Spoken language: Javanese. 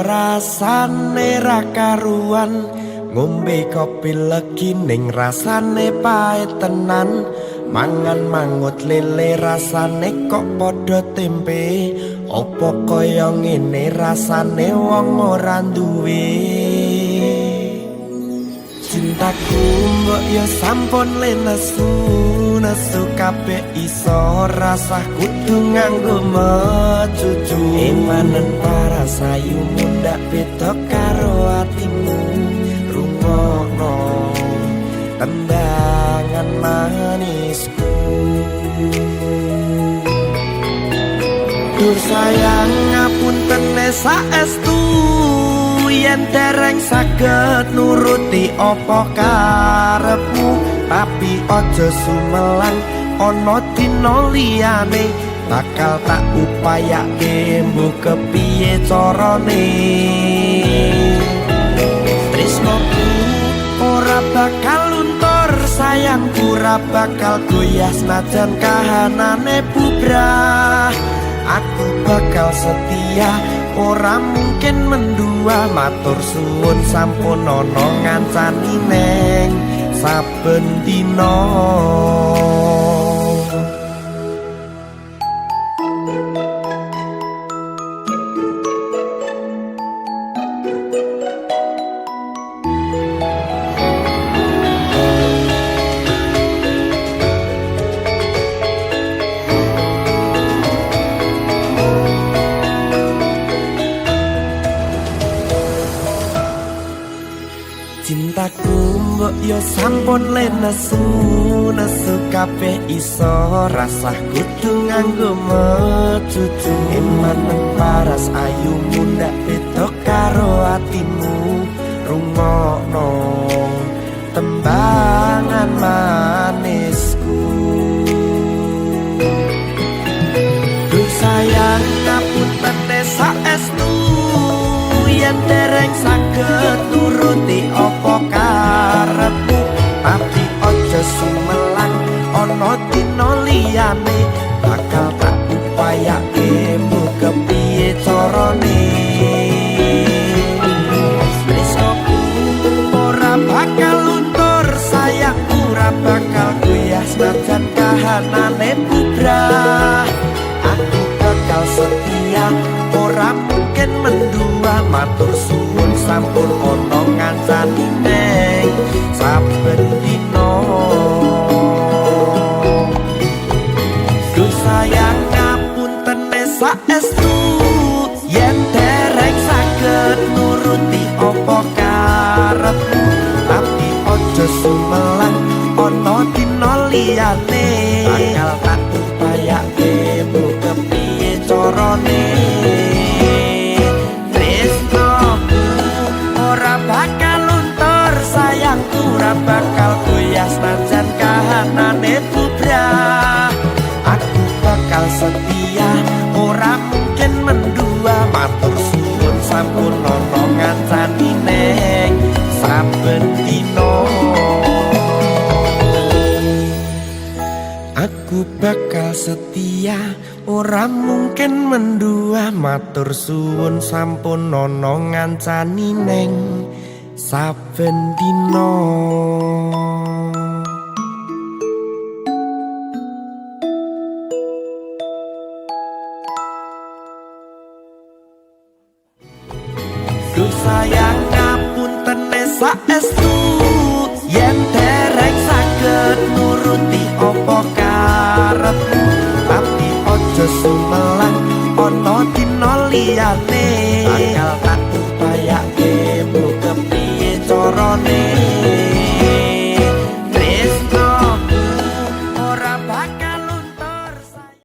Rasane ra karuan, ngombe kopi legi ning rasane pahit tenan, mangan mangut lele rasane kok padha tempe. Apa kaya ngene rasane wong ora duwe? Cintaku mbok yo sampun le nesu, nesu kabeh iso rasah kudu nganggo mecucu. Emanen para sayu mundak beda karo atimu, rungokno tendangan manisku. Dur sayang ngapunten saestu yen dereng saged nuruti apa karepmu, tapi aja sumelang ana dina liyane bakal tak upayake mbuh kepiye carane. Tresnoku ora bakal luntur, sayangku ora bakal goyah senajan kahanane bubrah. Aku bakal setia ora mungkin mendua, matur suwun sampun ana ngancani neng saben dina. Cintaku mbok yo sampun le nesu, nesu kabeh iso rasah kudu nganggo mecucu. Emanen paras ayu mundak beda karo atimu, rungokno tembangan manisku. Duh sayang ngapunten saestu yen dereng saged nuruti apa karepmu, tapi aja sumelang ana dina liyane bakal tak upayake mbuh kepiye carane. Tresnoku ora bakal luntur, sayangku ora bakal goyah senajan kahanane bubrah. Aku bakal setia ora mungkin mendua, matur suwun sampun ana ngancani neng saben dina. Duh sayang ngapunten saestu yen dereng saged nuruti apa karepmu, tapi aja sumelang ana dina liyane bakal tak upayake mbuh kepiye carane. Tresnoku ora bakal luntur, sayangku ora bakal goyah senajan kahanane bubrah. Aku bakal setia ora mungkin mendua, matur suwun sampun ana ngancani neng saben dina. Aku bakal setia ora mungkin mendua, matur suwun sampun ana ngancani neng saben dina. Duh sayang ngapunten saestu